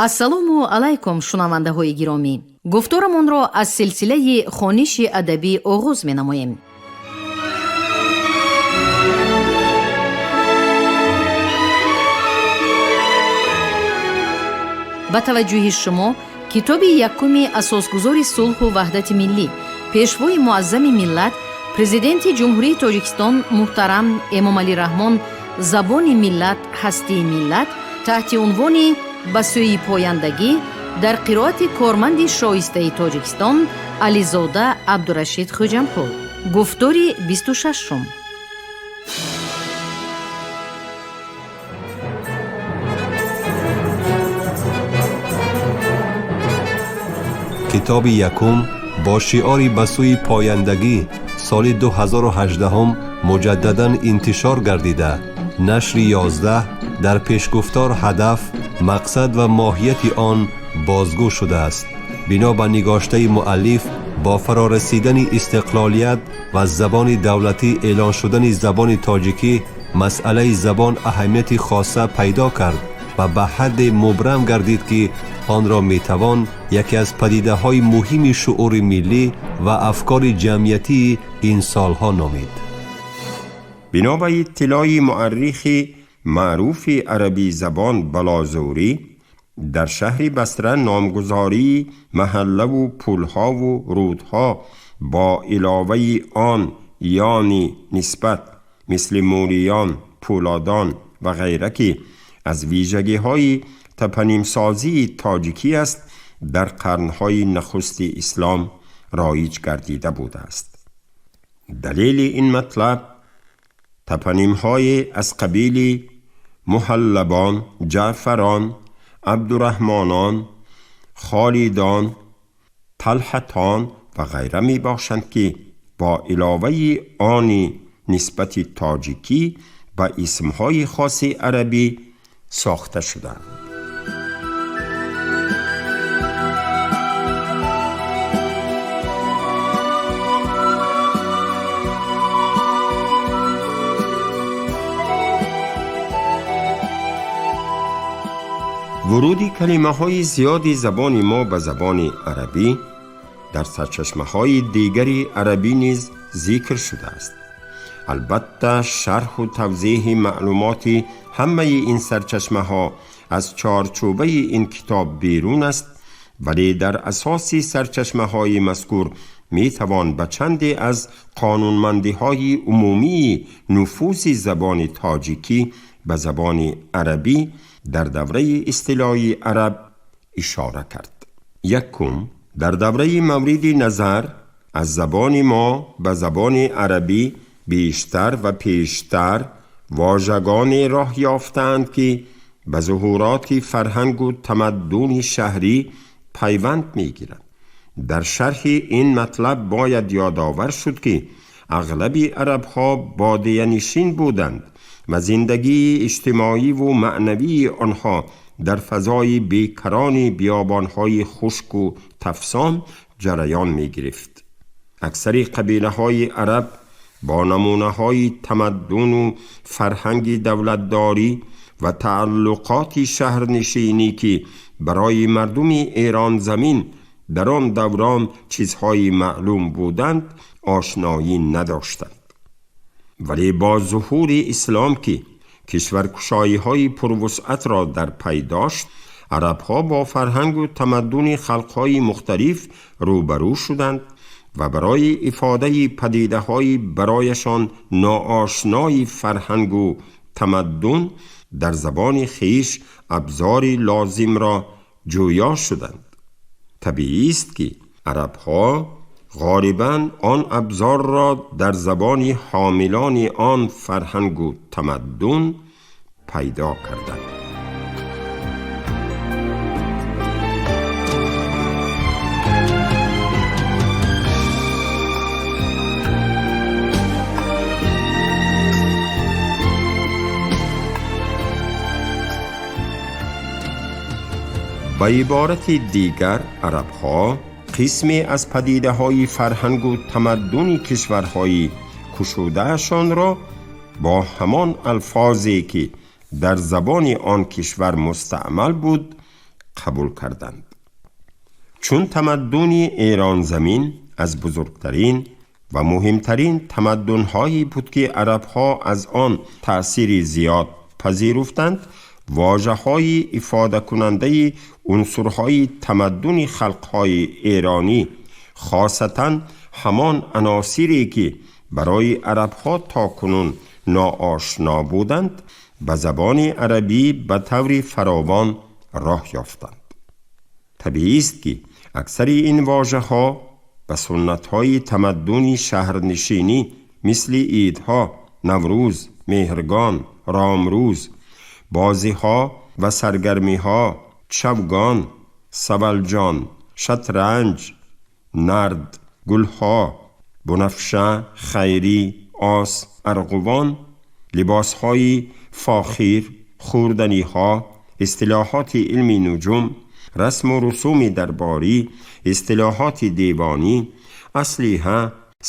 Ассалому алайкум, шунавандаҳои гиромӣ. Гуфторамонро аз силсилаи хониши адабӣ оғоз менамоем. Ба таваҷҷӯҳи шумо китоби якуми асосгузори сулҳу ваҳдати миллӣ, пешвои муаззами миллат, Президенти Ҷумҳурии Тоҷикистон муҳтарам Эмомалӣ Раҳмон «Забони миллат, ҳастии миллат» таҳти унвони «Ба сӯи пояндагӣ» дар қироати корманди шоистаи Тоҷикистон Ализода Абдурашид Хӯҷамқул. Гуфтори 26-ум. Китоби якум бо шиори «Ба сӯи пояндагӣ» соли 2018 муҷаддадан интишор гардида, нашри 11 дар пешгуфтор ҳадаф, мақсад ва моҳияти он бозгӯ шудааст. Бино ба нигоштаи муаллиф, бо фарорасидани истиқлолият ва забони давлатӣ эълон шудани забони тоҷикӣ, масъалаи забон аҳамияти хоса пайдо кард ва ба ҳадде мубрам гардид, ки онро метавон яке аз падидаҳои муҳими шуури миллӣ ва афкори ҷамъиятии ин солҳо номид. Бино ба иттилои муаррихи маъруфи арабизабон Балозурӣ, дар шаҳри Басра номгузории маҳаллаву пулҳову рӯдҳо бо иловаи он ёни нисбат, мисли Мӯриён, Пӯлодон ва ғайра, ки аз вижагиҳои топонимсозии тоҷикӣ аст, дар қарнҳои нахусти ислом роиҷ гардида будааст. Далели ин матлаб топонимҳое аз қабили Муҳаллабон, Ҷаъфарон, Абдураҳмонон, Холидон, Талҳатон ва ғайра мебошанд, ки бо иловаи они нисбати тоҷикӣ ба исмҳои хоси арабӣ сохта шуданд. Вуруди калимаҳои зиёди забони мо ба забони арабӣ дар сарчашмаҳои дигари арабӣ низ зикр шудааст. Албатта, шарҳу тавзеҳи маълумоти ҳамаи ин сарчашмаҳо аз чорчӯбаи ин китоб берун аст, вале дар асоси сарчашмаҳои мазкур метавон ба чанде аз қонунмандиҳои умумии нуфузи забони тоҷикӣ ба забони арабӣ дар давраи истилои араб ишора кард. Якум, дар давраи мавриди назар аз забони мо ба забони арабӣ бештар ва пештар вожагоне роҳ ёфтаанд, ки ба зуҳуроти фарҳангу тамаддуни шаҳрӣ пайванд мегиранд. Дар шарҳи ин матлаб бояд ёдовар шуд, ки ағлаби арабҳо бодиянишин буданд ва зиндагии иҷтимоиву маънавии онҳо дар фазои бекарони биёбонҳои хушку тафсон ҷараён мегирифт. Аксари қабилаҳои араб бо намунаҳои тамаддуну фарҳанги давлатдорӣ ва тааллуқоти шаҳрнишинӣ, ки барои мардуми Эронзамин дар он даврон чизҳои маълум буданд, ошноӣ надоштанд. Вале бо зуҳури ислом, ки кишваркушоиҳои пурвусъатро дар пай дошт, арабҳо бо фарҳангу тамаддуни халқҳои мухталиф рӯбарӯ шуданд ва барои ифодаи падидаҳои барояшон ноошнои фарҳангу тамаддун дар забони хеш абзори лозимро ҷӯё шуданд. Табиист, ки арабҳо ғолибан он абзорро дар забони ҳомилони он фарҳангу тамаддун пайдо карданд. Ба иборати дигар, арабҳо қисме аз падидаҳои фарҳангу тамаддуни кишварҳои кушудаашонро бо ҳамон алфозе, ки дар забони он кишвар мустаъмал буд, қабул карданд. Чун тамаддуни Эронзамин аз бузургтарин ва муҳимтарин тамаддунҳое буд, ки арабҳо аз он таъсири зиёд пазируфтанд, вожаҳои ифодакунандаи унсурҳои тамаддуни халқҳои эронӣ, хосатан ҳамон аносире ки барои арабҳо то кунун ноошно буданд, ба забони арабӣ ба таври фаровон роҳ ёфтанд. Табиист, ки аксари ин вожаҳо ба суннатҳои тамаддуни шаҳрнишинӣ мисли идҳо, Наврӯз, Меҳргон, Ромрӯз, бозиҳо ва саргармиҳо, чавгон, савалҷон, шатранҷ, нард, гулҳо, бунафша, хайрӣ, ос, арғувон, либосҳои фохир, хӯрданиҳо, истилоҳоти илми нуҷум, расму русуми дарборӣ, истилоҳоти девонӣ, аслиҳа,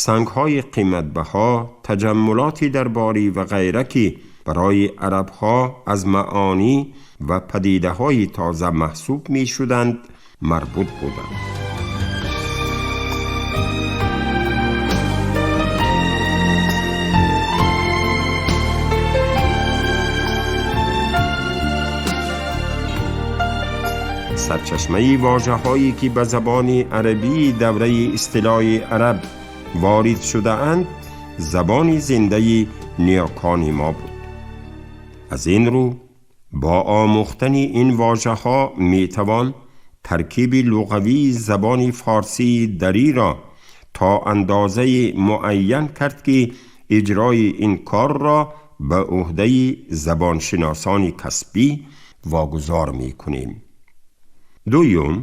сангҳои қиматбаҳо, таҷаммулоти дарборӣ ва ғайра, ки барои арабҳо аз маонӣ ва падидаҳои тоза маҳсуб мешуданд, марбут буданд. Сарчашмаи вожаҳое ки ба забони арабии давраи истилои араб ворид шудаанд, забони зиндаи ниёкони мо буд. Аз ин рӯ бо омӯхтани ин вожаҳо метавон таркиби луғавии забони форсии дариро то андозаи муайян кард, ки иҷрои ин корро ба ӯҳдаи забоншиносони касбӣ вогузор мекунем. Дуюм,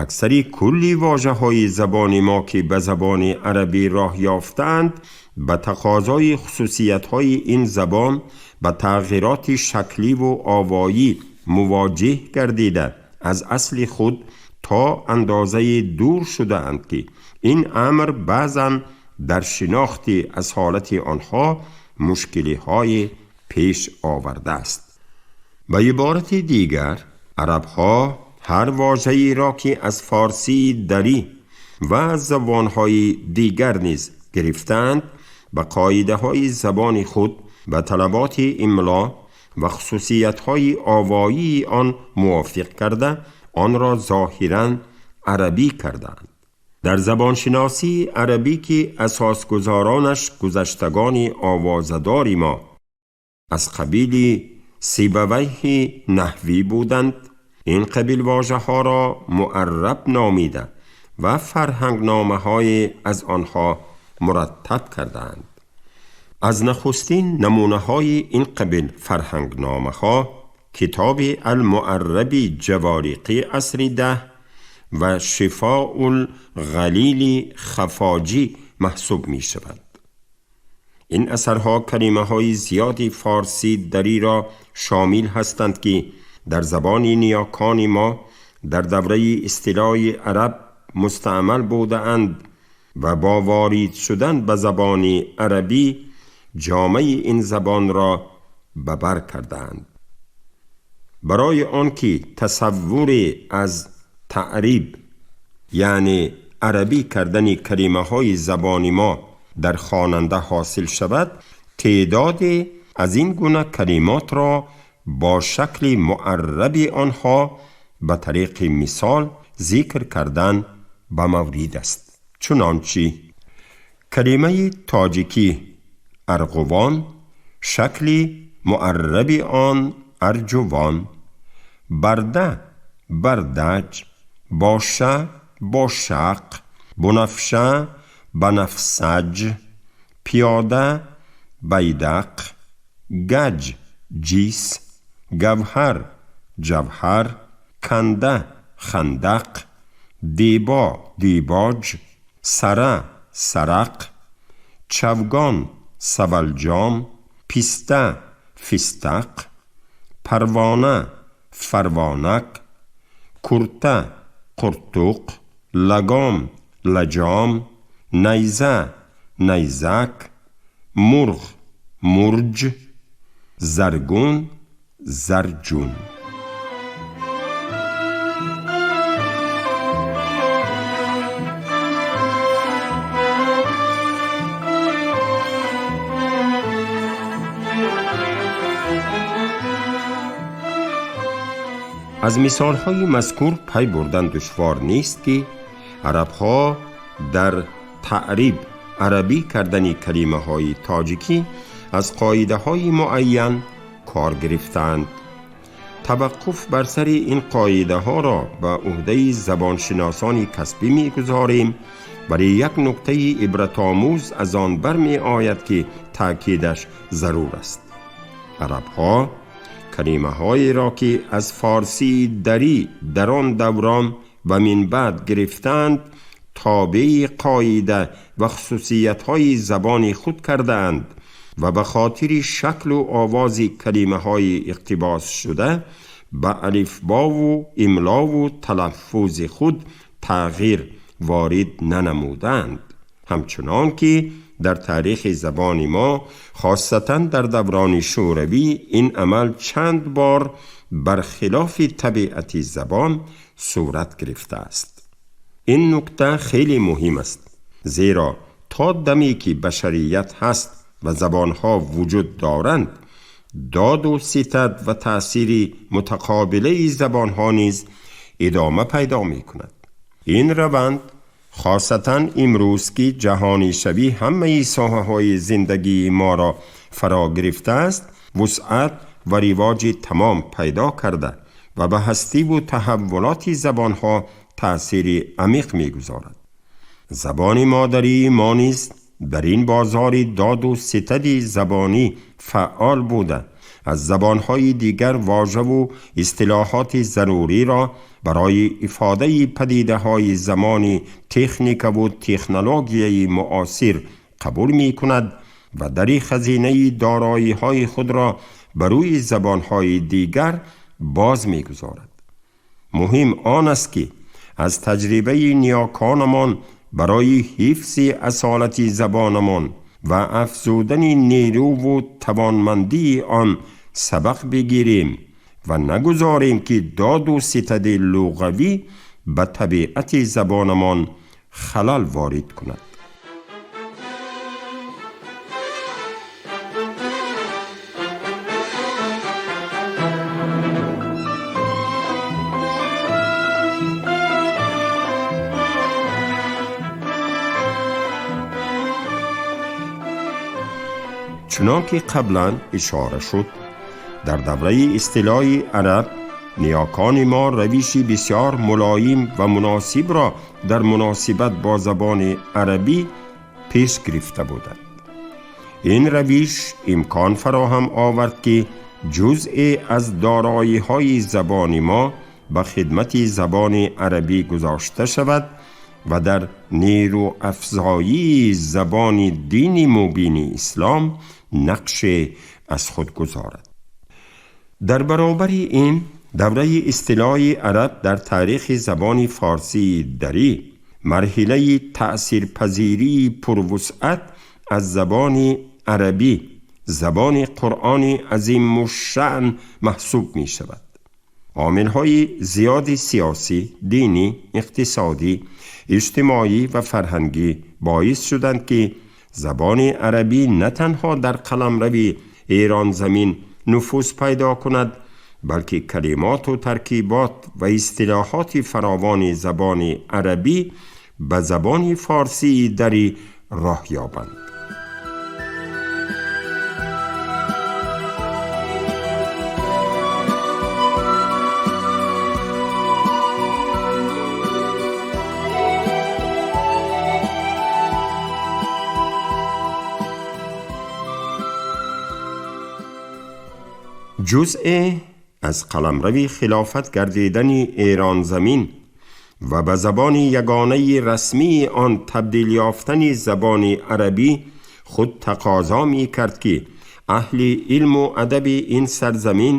аксари кулли вожаҳои забони мо, ки ба забони арабӣ роҳ ёфтаанд, ба тақозои хусусиятҳои ин забон ба тағйироти шакливу овоӣ мувоҷиҳ гардида, аз асли худ то андозаи дур шудаанд, ки ин амр баъзан дар шинохти асолати онҳо мушкилиҳое пеш овардааст. Ба иборати дигар, арабҳо ҳар вожаеро, ки аз форсии дарӣ ва аз забонҳои дигар низ гирифтаанд, ба қоидаҳои забони худ, ба талаботи имло ва хусусиятҳои овоии он мувофиқ карда, онро зоҳиран арабӣ кардаанд. Дар забоншиносии арабӣ, ки асосгузоронаш гузаштагони овозадори мо аз қабили Сибавайҳи наҳвӣ буданд, ин қабил вожаҳоро муарраб номида ва фарҳангномаҳое аз онҳо мураттаб кардаанд. Аз нахустин намунаҳои ин қабил фарҳангномаҳо китоби Алмуарраби Ҷавориқӣ асри 10 ва Шифоул-Ғалили Хафоҷӣ маҳсуб мешавад. Ин асарҳо калимаҳои зиёди форсӣ дариро шомил ҳастанд, ки дар забони ниёкони мо дар давраи истилои араб мустаъмал будаанд ва бо ворид шудан ба забони арабӣ ҷомаи ин забонро ба бар кардаанд. Барои он ки тасаввуре аз таъриб, яъне арабӣ кардани калимаҳои забони мо дар хонанда ҳосил шавад, теъдоде аз ин гуна калимотро бо шакли муарраби онҳо ба тариқи мисол зикр кардан ба маврид аст. Чунончи калимаи тоҷикӣ арғувон, шакли муарраби он арҷувон, барда бардаҷ, боша бошақ, бунафша банафсаҷ, пиёда байдақ, гаҷ ҷис, гавҳар ҷавҳар, канда хандақ, дебо дебоҷ, сара сарақ, чавгон савалҷом, писта фистақ, парвона фарвонак, курта қуртуқ, лагом лаҷом, найза найзак, мурғ мурҷ, заргун зарҷун. Аз мисолҳои мазкур пай бурдан душвор нест, ки арабҳо дар таъриб арабӣ кардани калимаҳои тоҷикӣ аз қоидаҳои муайян кор гирифтаанд. Таваққуф бар сари ин қоидаҳоро ба уҳдаи забоншиносони касбӣ мегузорем, вале як нуктаи ибратомӯз аз он бармеояд, ки таъкидаш зарур аст. Арабҳо калимаҳоеро, ки аз форсии дарӣ дар он даврон ва минбаъд гирифтаанд, тобеи қоида ва хусусиятҳои забони худ кардаанд ва ба хотири шаклу овози калимаҳои иқтибос шуда ба алифбову имлову талаффузи худ тағйир ворид нанамуданд. Ҳамчунон ки дар таърихи забони мо, хосатан дар даврони шӯравӣ, ин амал чанд бор бар хилофи табиати забон сурат гирифтааст. Ин нукта хеле муҳим аст, зеро то даме ки башарият ҳаст ва забонҳо вуҷуд доранд, доду ситад ва таъсири мутақобилаи забонҳо низ идома пайдо мекунад. Ин раванд хосатан имрӯз, ки ҷаҳонишавӣ ҳамаи соҳаҳои зиндагии моро фаро гирифтааст, вусъат ва ривоҷи тамом пайдо карда ва ба ҳастиву таҳаввулоти забонҳо таъсири амиқ мегузорад. Забони модарии мо низ дар ин бозори доду ситади забонӣ фаъол буда, аз забонҳои дигар вожаву истилоҳоти заруриро барои ифодаи падидаҳои замони техникаву технологияи муосир қабул мекунад ва дари хазинаи дороиҳои худро ба рӯи забонҳои дигар боз мегузорад. Муҳим он аст, ки аз таҷрибаи ниёконамон барои ҳифзи асолати забонамон ва афзудани нерӯву тавонмандии он сабақ бигирем ва нагузорем, ки доду ситади луғавӣ ба табиати забонамон халал ворид кунад. Чунон ки қаблан ишора шуд, дар давраи истилои араб ниёкони мо равиши бисёр мулоим ва муносибро дар муносибат бо забони арабӣ пеш гирифта буданд. Ин равиш имкон фароҳам овард, ки ҷузъе аз дороиҳои забони мо ба хидмати забони арабӣ гузошта шавад ва дар нерӯафзоии забони дини мубини ислом нақше аз худ гузорад. Дар баробари ин, давраи истилои араб дар таърихи забони форсии дарӣ марҳилаи таъсирпазирии пурвусъат аз забони арабӣ, забони Қуръони азимушшаън маҳсуб мешавад. Омилҳои зиёди сиёсӣ, динӣ, иқтисодӣ, иҷтимоӣ ва фарҳангӣ боис шуданд, ки забони арабӣ на танҳо дар қаламрави Эронзамин нуфуз пайдо кунад, балки калимоту таркибот ва истилоҳоти фаровони забони арабӣ ба забони форсии дарӣ роҳ ёбанд. Ҷузъе аз қаламрави хилофат гардидани Эронзамин ва ба забони ягонаи расмии он табдил ёфтани забони арабӣ худ тақозо мекард, ки аҳли илму адаби ин сарзамин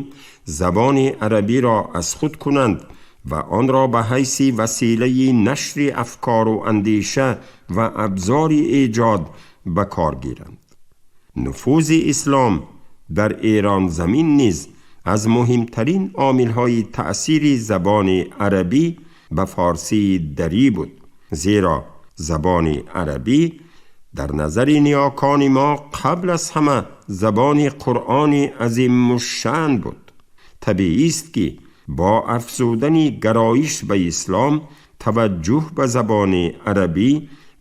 забони арабиро аз худ кунанд ва онро ба ҳайси василаи нашри афкору андеша ва абзори эҷод ба кор гиранд. Нуфузи ислом дар Эронзамин низ аз муҳимтарин омилҳои таъсири забони арабӣ ба форсии дарӣ буд, зеро забони арабӣ дар назари ниёкони мо қабл аз ҳама забони Қуръони азимушшаън буд. Табиист, ки Бо афзудани гароиш ба ислом, таваҷҷӯҳ ба забони арабӣ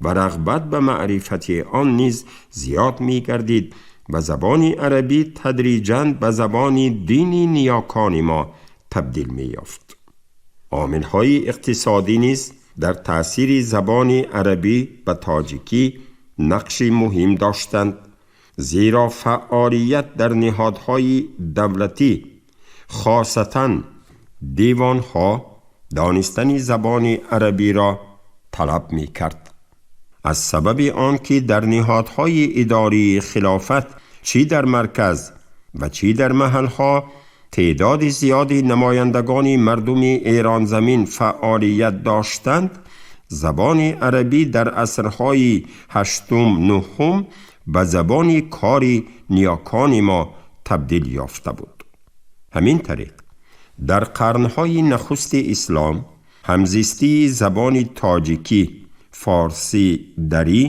ва рағбат ба маърифати он низ зиёд мегардид ва забони арабӣ тадриҷан ба забони дини ниёкони мо табдил меёфт. Омилҳои иқтисодӣ низ дар таъсири забони арабӣ ба тоҷикӣ нақши муҳим доштанд, зеро фаъолият дар ниҳодҳои давлатӣ, хосатан девонҳо, донистани забони арабиро талаб мекард. Аз сабаби он ки дар ниҳодҳои идории хилофат чӣ дар марказ ва чӣ дар маҳалҳо теъдоди зиёди намояндагони мардуми эронзамин фаъолият доштанд, забони арабӣ дар асрҳои ҳаштум нуҳум ба забони кори ниёкони мо табдил ёфта буд. Ҳамин тариқ дар қарнҳои нахусти ислом ҳамзистии забони тоҷикӣ, форсӣ, дарӣ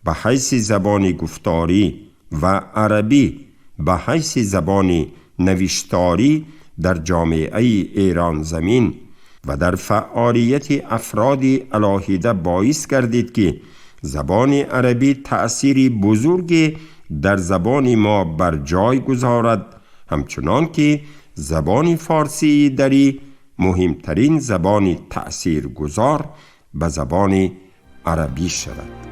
ба ҳайси забони гуфторӣ ва арабӣ ба ҳайси забони навишторӣ дар ҷомеаи эронзамин ва дар фаъолияти афроди алоҳида боис гардид ки забони арабӣ таъсири бузурге дар забони мо бар ҷой гузорад, ҳамчунон ки забони форсии дарӣ муҳимтарин забони таъсиргузор ба забони арабӣ шавад.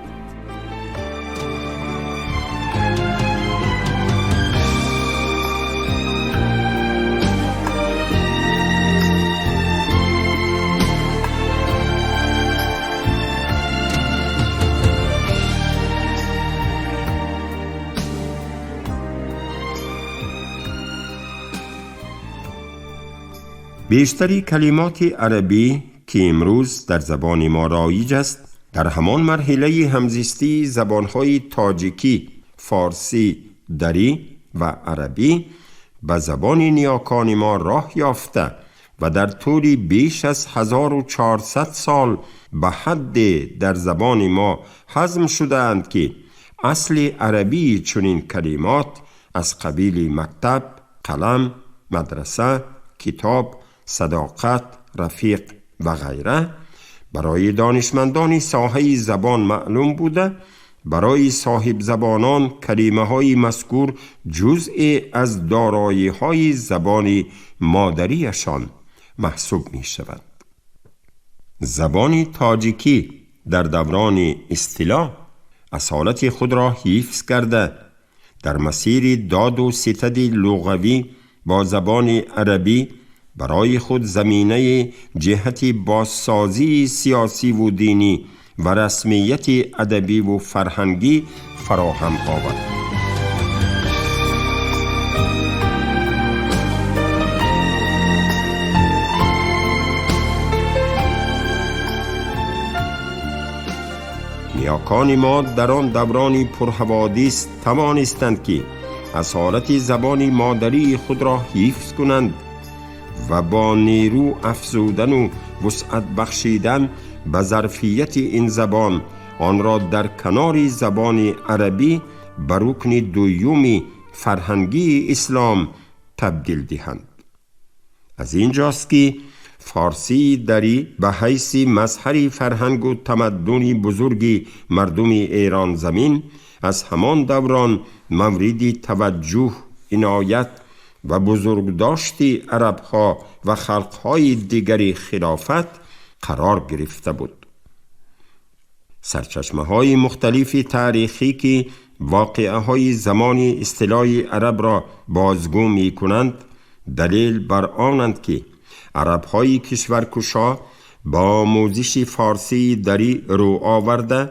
Бештари калимоти арабӣ ки имрӯз дар забони мо роиҷ аст, дар ҳамон марҳилаи ҳамзистии забонҳои тоҷикӣ, форсӣ, дарӣ ва арабӣ ба забони ниёкони мо роҳ ёфта ва дар тӯли беш аз 1400 сол ба ҳадде дар забони мо ҳазм шудаанд ки асли арабии чунин калимот аз қабили мактаб, қалам, мадраса, китоб, садоқат, рафиқ ва ғайра барои донишмандони соҳаи забон маълум буда, барои соҳибзабонон калимаҳои мазкур ҷузъе аз дороиҳои забони модариашон маҳсуб мешавад. Забони тоҷикӣ дар даврони истилоҳ асолати худро ҳифз карда, дар масири доду ситади луғавӣ бо забони арабӣ барои худ заминаи ҷиҳати бозсозии сиёсиву динӣ ва расмияти адабиву фарҳангӣ фароҳам овард. Ниёкони мо дар он даврони пурҳаводис тавонистанд ки асолати забони модарии худро ҳифз кунанд ва бо нерӯ афзудану вусъат бахшидан ба зарфияти ин забон онро дар канори забони арабӣ ба рукни дуюми фарҳангии ислом табдил диҳанд. Аз ин ҷост ки форсии дарӣ ба ҳайси мазҳари фарҳангу тамаддуни бузурги мардуми эронзамин аз ҳамон даврон мавриди таваҷҷӯҳ, иноят ва бузургдошти арабҳо ва халқҳои дигари хилофат қарор гирифта буд. Сарчашмаҳои мухталифи таърихӣ ки воқеаҳои замони истилои арабро бозгӯ мекунанд, далел бар онанд ки арабҳои кишваркушо бо омӯзиши форсии дарӣ рӯ оварда,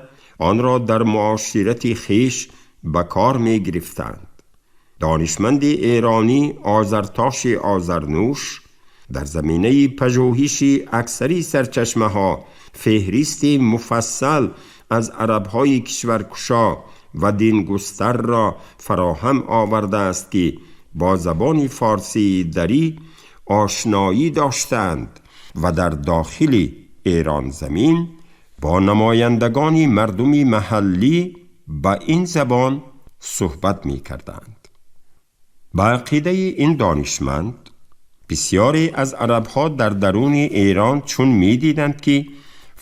онро дар муоширати хеш ба кор мегирифтанд. Донишманди эронӣ Озартоши Озарнӯш дар заминаи пажӯҳиши аксари сарчашмаҳо феҳристи муфассал аз арабҳои кишваркушо ва дингустарро фароҳам овардааст ки бо забони форсии дарӣ ошноӣ доштанд ва дар дохили эронзамин бо намояндагони мардуми маҳаллӣ ба ин забон суҳбат мекарданд. Ба ақидаи ин донишманд Бисёре аз арабҳо дар даруни Эрон чун медиданд, ки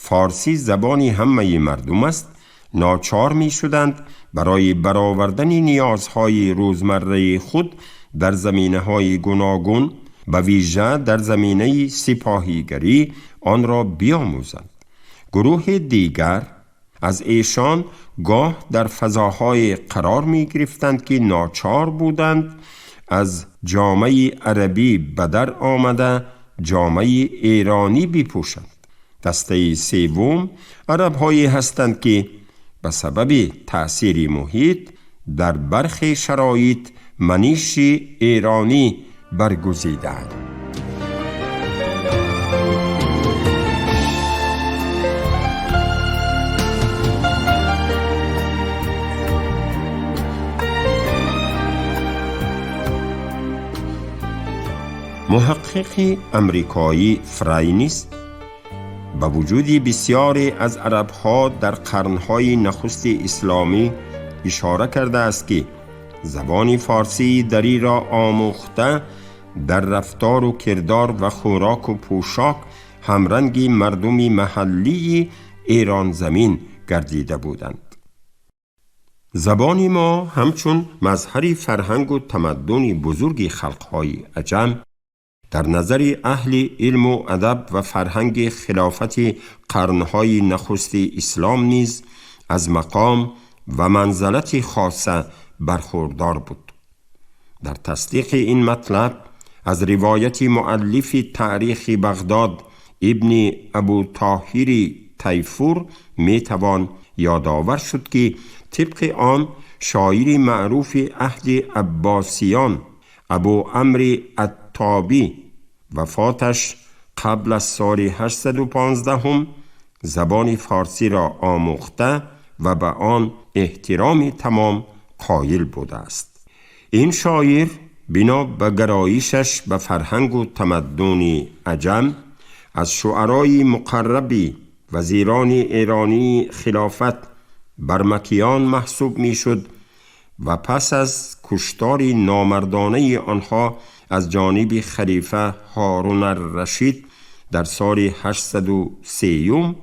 форсӣ забони ҳамаи мардум аст, ночор мешуданд барои баровардани ниёзҳои рӯзмарраи худ дар заминаҳои гуногун, ба вижа дар заминаи сипоҳигарӣ, онро биомӯзанд. Гурӯҳи дигар аз эшон гоҳ дар фазоҳое қарор мегирифтанд, ки ночор буданд аз ҷомаи арабӣ ба дар омада ҷомаи эронӣ бипӯшанд. Дастаи севум арабҳое ҳастанд, ки ба сабаби таъсири муҳит дар бархе шароит маниши эронӣ баргузидаанд. Муҳаққиқи амрикоӣ Фрайнис ба вуҷуди бисёре аз арабҳо дар қарнҳои нахусти исломӣ ишора кардааст, ки забони форсии дариро омӯхта дар рафтору кирдор ва хӯроку пӯшок ҳамранги мардуми маҳаллии эронзамин гардида буданд. Забони мо ҳамчун мазҳари фарҳангу тамаддуни бузурги халқҳои аҷам дар назари аҳли илму адаб ва фарҳанги хилофати қарнҳои нахусти ислом низ аз мақом ва манзалати хоса бархурдор буд. Дар тасдиқи ин матлаб аз ривояти муаллифи таърихи Бағдод ибни Абу Тоҳири Тайфур метавон ёдовар шуд, ки тибқи он шоири маъруфи аҳди аббосиён Абу Амри Аттобӣ вафоташ қабл аз соли 815 забони форсиро омӯхта ва ба он эҳтироми тамом қоил будааст. Ин шоир бино ба гароишаш ба фарҳангу тамаддуни аҷам аз шуарои муқарраби вазирони эронии хилофат бармакиён маҳсуб мешуд ва пас аз куштори номардонаи онҳо аз ҷониби халифа Ҳорун аррашид дар соли 803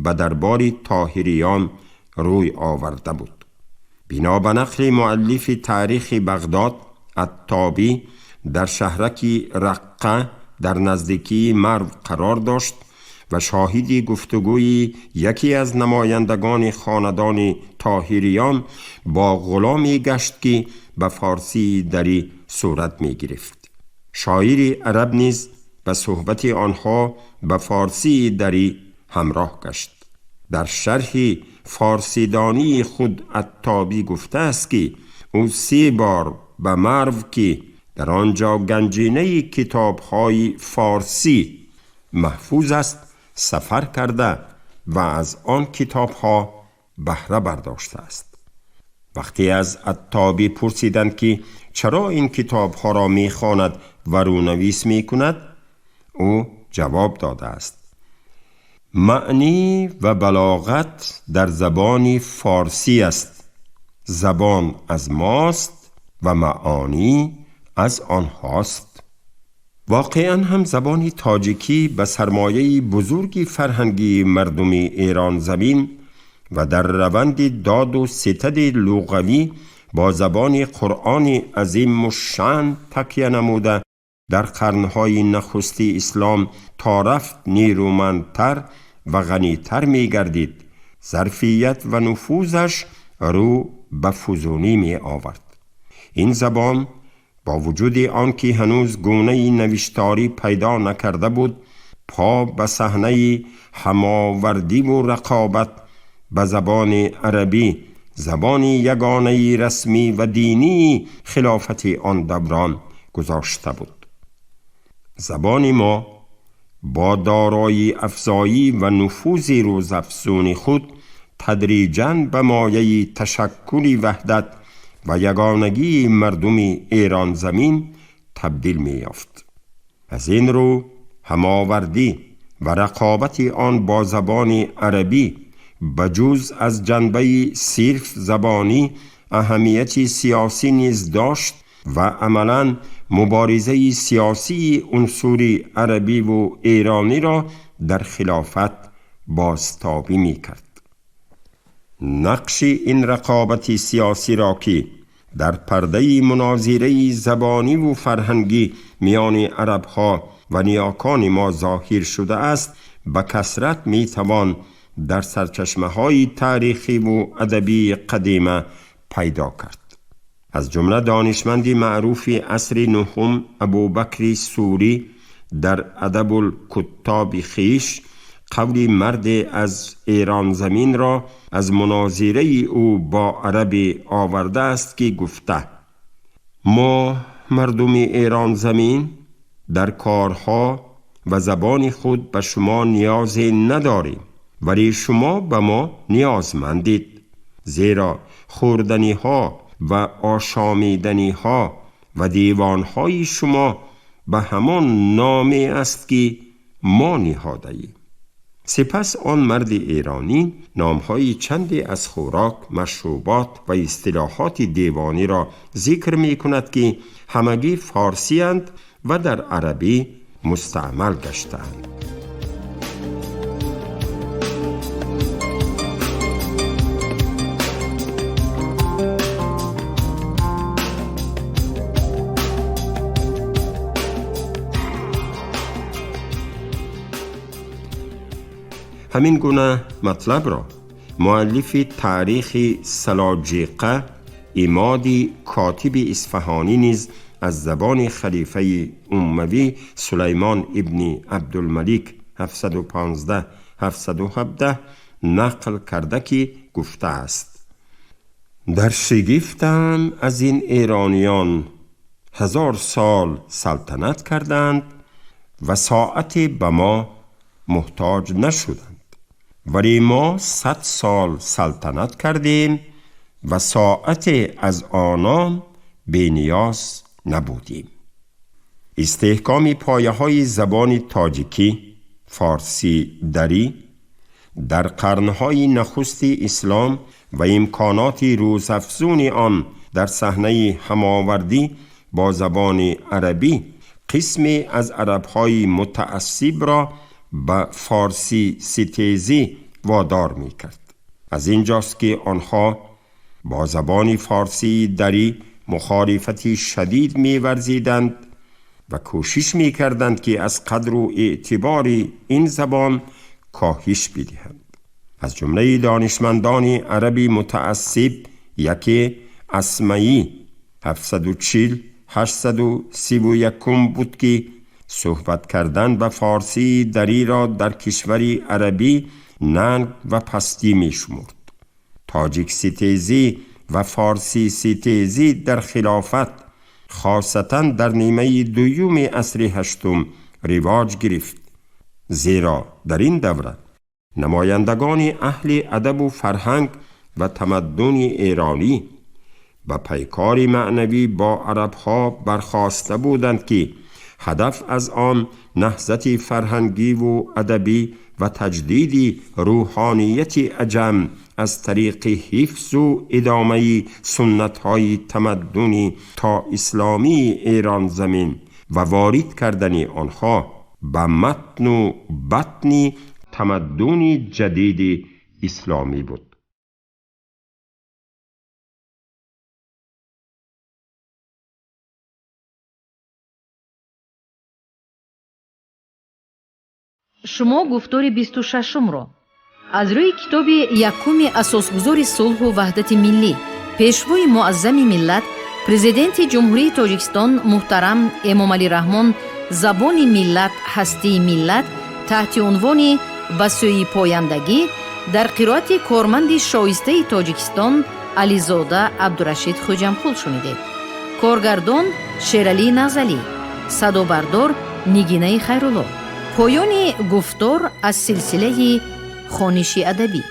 ба дарбори Тоҳириён рӯй оварда буд. Бино ба нақли муаллифи таърихи Бағдод, Аттобӣ дар шаҳраки Раққа дар наздикии Марв қарор дошт ва шоҳиди гуфтугӯи яке аз намояндагони хонадони Тоҳириён бо ғуломе гашт, ки ба форсии дарӣ сурат мегирифт. Шоири араб низ ба суҳбати онҳо ба форсии дарӣ ҳамроҳ гашт. Дар шарҳи форсидонии худ Аттобӣ гуфтааст, ки ӯ 3 бор ба Марв, ки дар он ҷо ганҷинаи китобҳои форсӣ маҳфуз аст, сафар карда ва аз он китобҳо баҳра бардоштааст. Вақте аз Аттобӣ пурсиданд, ки чаро ин китобҳоро мехонад ва рӯнавис мекунад, ӯ ҷавоб додааст: маънӣ ва балоғат дар забони форсӣ аст. Забон аз мост ва маъонӣ аз онҳост. Воқеан ҳам забони тоҷикӣ ба сармояи бузурги фарҳангии мардуми эронзамин ва дар раванди доду ситади луғавӣ бо забони Қуръони азимушшаън такя намуда дар қарнҳои нахусти ислом то рафт нерӯмандтар ва ғанитар мегардид, зарфият ва нуфузаш рӯ ба фузунӣ меовард. Ин забон бо вуҷуди он ки ҳанӯз гунаи навишторӣ пайдо накарда буд, по ба саҳнаи ҳамовардиву рақобат ба забони арабӣ, забони ягонаи расмӣ ва динии хилофати он даврон гузошта буд. Забони мо бо дорои афзоӣ ва нуфузи рӯзафзуни худ тадриҷан ба мояи ташаккули ваҳдат ва ягонагии мардуми эронзамин табдил меёфт. Аз ин рӯ ҳамовардӣ ва рақобати он бо забони арабӣ ба ҷуз аз ҷанбаи сирф забонӣ аҳамияти сиёсӣ низ дошт ва амалан مبارزه سیاسی عنصر عربی و ایرانی را در خلافت بازتابی می کرد. نقش این رقابت سیاسی را که در پرده مناظره زبانی و فرهنگی میان عربها و نیاکان ما ظاهر شده است به کثرت می توان در سرچشمه های تاریخی و ادبی قدیمه پیدا کرد. از جمله دانشمند معروف عصر نهم ابوبکر سوری در ادب الکتاب خویش قول مرد از ایران زمین را از مناظره او با عرب آورده است که گفته: ما مردم ایران زمین در کارها و زبان خود به شما نیاز نداریم، ولی شما به ما نیازمندید، زیرا خوردنی ها و آشامیدنی ها و دیوان های شما به همان نامی است که ما نهاده ایم. سپس آن مرد ایرانی نامهای چندی از خوراک، مشروبات و اصطلاحات دیوانی را ذکر می کند که همگی فارسی اند و در عربی مستعمل گشتند. همین گونه مطلب را مؤلف تاریخ سلاجقه عماد کاتب اصفهانی نیز از زبان خلیفه اموی سلیمان ابن عبدالملک 715-717 نقل کرده که گفته است: در شگفتم از این ایرانیان، 1000 سال سلطنت کردند و ساعت به ما محتاج نشدند، ولی ما 100 سال سلطنت کردیم و ساعت از آنان بی نیاز نبودیم. استحکام پایه های زبان تاجیکی فارسی دری در قرنهای نخست اسلام و امکانات روزافزون آن در صحنه هماوردی با زبان عربی قسمی از عربهای متعصب را به فارسی ستیزی وادار می کرد. از اینجاست که آنها با زبان فارسی دری مخالفتی شدید می ورزیدند و کوشش می کردند که از قدر و اعتبار این زبان کاهش بدهند. از جمله دانشمندان عربی متعصب یکی اسمعی 740-831 بود که صحبت کردن به فارسی دری را در کشور عربی ننگ و پستی می شمرد. تاجیک ستیزی و فارسی ستیزی در خلافت خاصتا در نیمه دوم عصر هشتم رواج گرفت، زیرا در این دوره نمایندگان اهل ادب و فرهنگ و تمدن ایرانی به پیکار معنوی با عربها برخاسته بودند که هدف از آن نهضت فرهنگی و ادبی و تجدید روحانیت عجم از طریق حفظ و ادامه سنت‌های تمدنی تا اسلامی ایران زمین و وارد کردن آنها به متن و بطن تمدن جدید اسلامی بود. Шумо гуфтори 26-умро аз рӯи китоби якуми асосгузори сулҳу ваҳдати миллӣ, пешвои муаззами миллат, президенти Ҷумҳурии Тоҷикистон муҳтарам Эмомалӣ Раҳмон «Забони миллат, ҳастии миллат» таҳти унвони «Ба сӯи пояндагӣ» дар қироати корманди шоистаи Тоҷикистон Ализода Абдурашид Хӯҷамқул шунидед. Коргардон Шералӣ Назалӣ, садобардор Нигинаи Хайрулло. Поёни гуфтор аз силсилаи хониши адабӣ.